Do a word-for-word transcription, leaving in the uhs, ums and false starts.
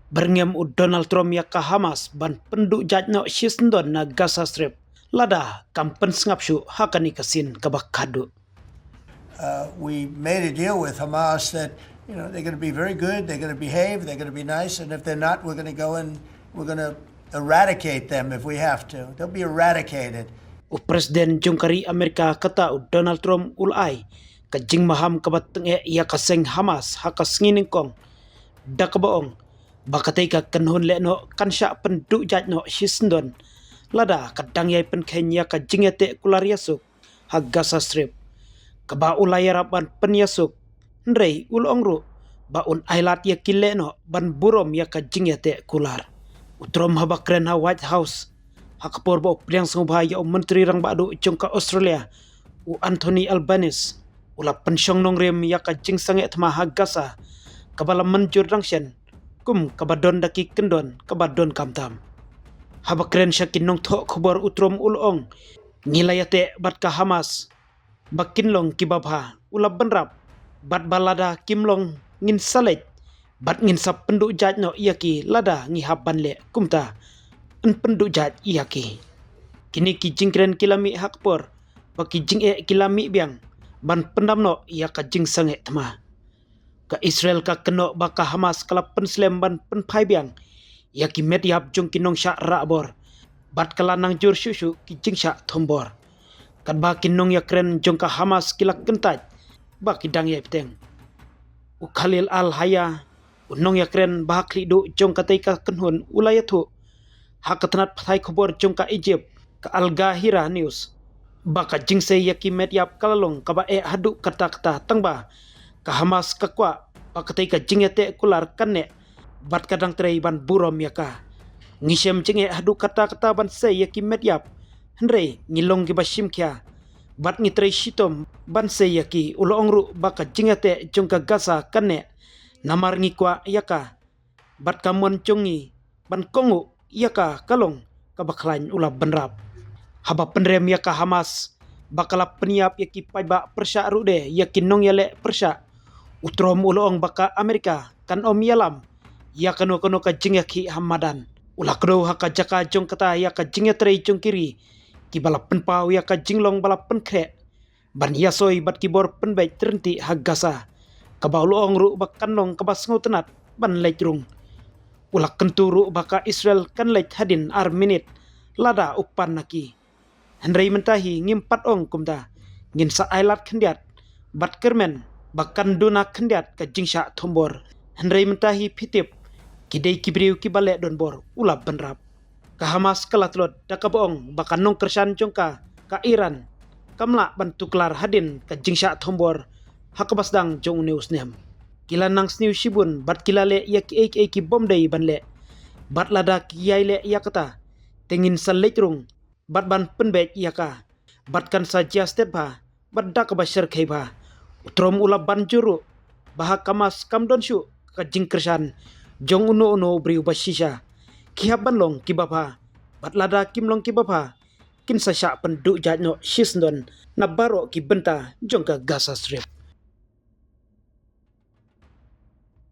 Byrngem u Donald Trump ïa ka Hamas ban pynduh jait noh shisyndon na Gaza Strip lada kam pynsngap shuh ha kane ka sien kaba khadduh. Uh, we made a deal with Hamas that, you know, they're going to be very good, they're going to behave, they're going to be nice, and if they're not, we're going to go and we're going to eradicate them if we have to. They'll be eradicated. U President jong ka ri Amerika kata u Donald Trump u la ai ka jingmaham kaba tyngeh ïa ka seng Hamas ha ka sngi nyngkong, da kaba ong ba katei ka kynhun lehnoh kan shah pynduh jait noh shisyndon lada ka dang ïai pynkheiñ ïa ka jingïateh kular ïasuk ha Gaza Strip, kaba u la ïarap ban pynïasuk. Hynrei u la ong ruh ba un ailad ïa ki lehnoh ban burom ïa ka jingïateh kular. U Trump haba kren ha White House ha ka por ba u pdiang sngewbha ïa u Myntri Rangbah Duh jong ka Australia, u Anthony Albanese, u la pynshong nongrim ïa ka jingsangeh thma ha Gaza kaba la mynjur dang shen kum kaba don da ki kyndon kaba donkam tam. Haba kren sha ki nongthoh khubor u Trump u la ong, ngi la ïateh bad ka Hamas ba kin long kiba bha. U la bynrap bad ba lada kim long ngin sa leit bad ngin sa pynduh jait noh ïa ki lada ngi hap ban leh kumta, yn pynduh jait ïa ki. Kine ki jingkren ki la mih ha ka por ba ki jingeh ki la mih biang ban pyndam noh ïa ka jingsangeh thma. Ka Israel ka kynnoh ba ka Hamas ka la pynslem ban pynphai biang ïa ki met ïap jong ki nongshah rahbor bad ka la nang jur shuh shuh ki jingshah thombor. Katba ki nongïakren jong ka Hamas ki la kyntait ba ki dang ïai bteng. U Khalil Al Hayya, u nongïakren ba ha khlieh duh jong katei ka kynhun u la ïathuh ha ka tnat pathai khubor jong ka Egypt, ka Al Gahira News, ba ka jingsei ïa ki met ïap ka la long kaba eh haduh katta katta tang ba ka Hamas ka kwah ba katei ka jingïateh kular kan neh bad ka dang trei ban burom ïa ka. Ngi shem jingeh haduh katta katta ban sei ïa ki met ïap, hynrei ngi long kiba shim khia bad ngi trei shitom ban sei ïa ki. U la ong ruh ba ka jingïateh jong ka Gaza kan neh namar ngi kwah ïa ka bad ka mon jong ngi ban kohnguh ïa ka ka long kaba khlaiñ. U la bynrap haba pynrem ïa ka Hamas ba ka la pynïap ïa ki paidbah pyrshah ruh de ïa ki nongïaleh pyrshah. U Trump u la ong ba ka Amerika kan ym ïalam ïa kano kano ka jingïakhih ha madan. U la kdew ha ka jaka jong kata ïa ka jingïatrei jong ki ri kiba la pynpaw ïa ka jinglong ba la pynkhreh ban ïasoi bad ki bor pynbeit ryntih ha Gaza, kaba u la ong ruh ba kan long kaba sngewtynnat ban leit rung. U la kyntu ruh ba ka Israel kan leit hadien ar minit lada u pan na ki. Hynrei mynta hi ngim pat ong kumta, ngin sa ailad khyndiat bad kyrmen ba kan duna khyndiat ka jingshah thombor. Hynrei mynta hi phi tip, ki dei ki briew kiba leh donbor. U la bynrap. Ka Hamas ka la tlot da kaba ong ba ka nongkyrshan jong ka, ka Iran, kam lah ban tuklar hadien ka jingshah thombor ha kaba sdang jong une u snem. Ki la nang sniew shibun bad ki la leh ïa kiei kiei ki bym dei ban leh. Bad lada ki ïai leh ïa kata, te ngin sa leit rung bad ban pynbeit ïa ka bad kan sa jia stet bha bad da kaba shyrkhei bha. U Trump u la ban jur ruh ba ha ka Hamas kam don shuh ka jingkyrshan jong uno uno u briew ba shisha. Ki hap ban long kiba bha bad lada kim long kiba bha, kin sa shah pynduh jait noh shisyndon na baroh ki bynta jong ka Gaza Strip.